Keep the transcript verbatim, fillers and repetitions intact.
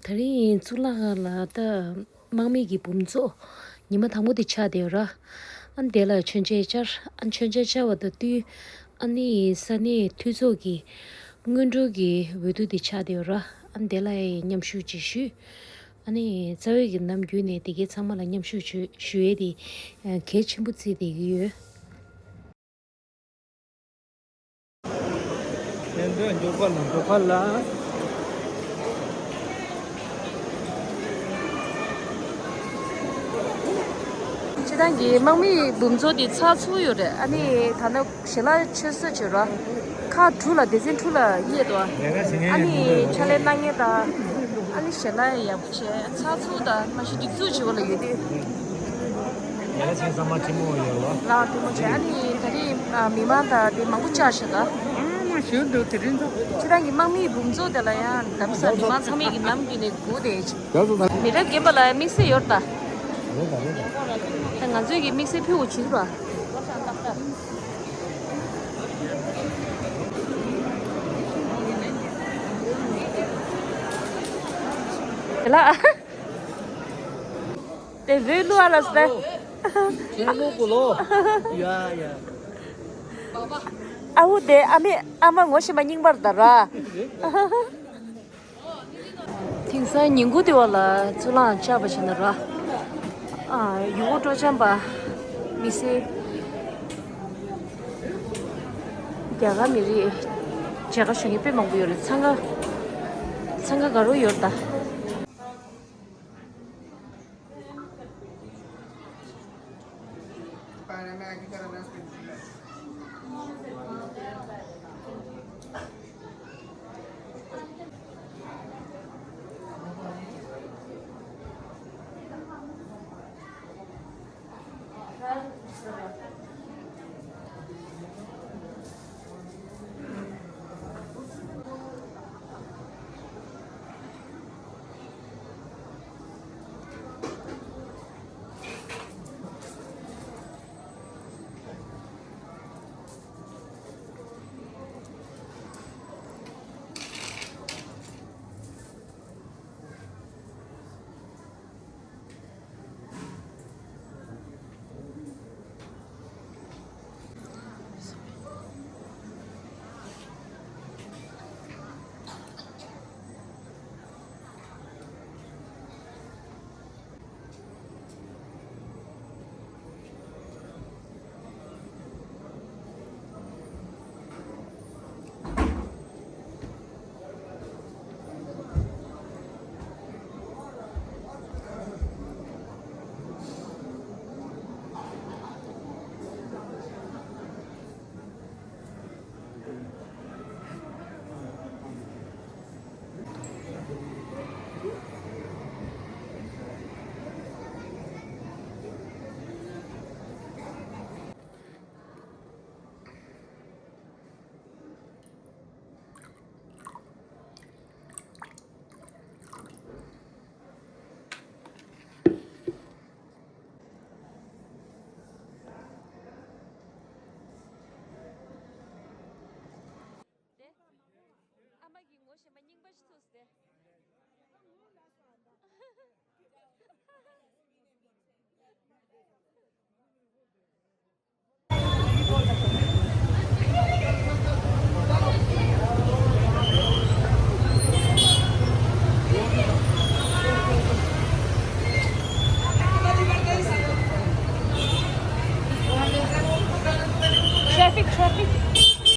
ད་རིང་གཙུག་ལག་ཁང་ལ་ད་དམག་མི་གི་འབུམ་ཚོགས་ཉི་མ་དང་པོ་དེ་ཆགས་བསྡད་ཡོད་ར། ཨ་ནི་དེ་ལ་མཆོད་མཇལ་བཅར། ཨ་མཆོད་མཇལ་བཅར་བ་དང་བསྟུན་ཨ་ནི་ས་གནས་འཐུས་ཚོགས་ཀྱི་སྔོན་འགྲོ་གི་འོས་བསྡུ་དེ་ཆགས་བསྡད་ཡོད་ར། ཨ་ནི་དེ་ལ་མཉམ་ཞུགས་ཅིག་ཞུས། ཨ་ནི་རྩ་བའི་གི་ནམ་རྒྱུན་ནས་དེ་གའི་ཚང་མ་ལ་མཉམ་ཞུགས་ཞུ་ཞུ་ཡས་དེ་གལ་ཆེན་པོ་བརྩིས་བསྡད་ཀྱི་ཡོད། ཕན་ཚུན་མགྱོགས་པ་ལ་མགྱོགས་པ་ལ། སྤྱིར་བཏང་གི་དམག་མིའི་འབུམ་ཚོགས་འདི་ཚགས་ཚུད་ཡོད་རེད། ཨ་ནི་ད་ནི་ཞལ་ལག་མཆོད་ས་བྱོས་རོགས། ཁག་དྲུག་ལ་སྡེ་ཚན་དྲུག་ལ་དབྱེ་འདུག་ཨ་ནི་ཕྱག་ལས་གནང་མཁན་དང་། ཨ་ནི་ཞལ་ལག་ཡག་པོ་བྱས་ཚགས་ཚུད་དང་མ་གཞི་སྒྲིག་འཛུགས་བྱེད་པ་ལ་ཡོད་དུས། ཡ་ལ་ཆེན་ཚང་མ་ཐུན་མོང་ཡོད་ལ། ལགས་ཐུན་མོང་བྱས། ཨ་ནི་ད་རེས་ཨ་མི་མང་དང་དེ་མང་པོ་བཅར་ཤག་ད། ཨ་མ་ཞུ་འདུག་དེ་རིང་ད། ཁྱེད་རང་གི་དམག་མིའི་འབུམ་ཚོགས་དེ་ལ་ཡང་གདམ་ས་མི་མང་ཚང་མས་ཀྱི་ནམ་རྒྱུན་ནས་སྒུག་བསྡད་ཅིག་རྒྱ་ཚོ་དང་། མི་རབས་རྒན་པ་ལ་དམིགས་བསལ་ཡོད་ད། རེད་ད་རེད་ད། ད་ང་ཚོས་ཀྱི་དམིགས་བསལ་ཕུལ་དགོས་བྱུང་ར། དེ་ལ། དེ་བོད་གླུ་ཨ་ལ་སྟེ། ཁྱེད་གླུ་གོ་ལོ། ཡ་ཡ། ཨ་ཧུ་དེ་ཨ་མའི་ཨ་མ་ངོ་ཤེས་མ་རྙིང་པར་ད་ར། དེང་སང་ཉིན་གུང་དེ་བ་ལ་གཙུག་ལག་བཅར་བ་བྱས་ན་ར། ཨ་ཡུལ་སྐོར་སྤྲོ་འཆམ་པ། མི་སེར། རྒྱ་གར་མི་རིགས། མཇལ་ཁ་ཞུ་མཁན་དཔེ་མང་པོ་ཡོད་རེད། འཚང་ཁ། འཚང་ཁ་དགའ་རབ་ཡོད་རེད་ད། Traffic, traffic.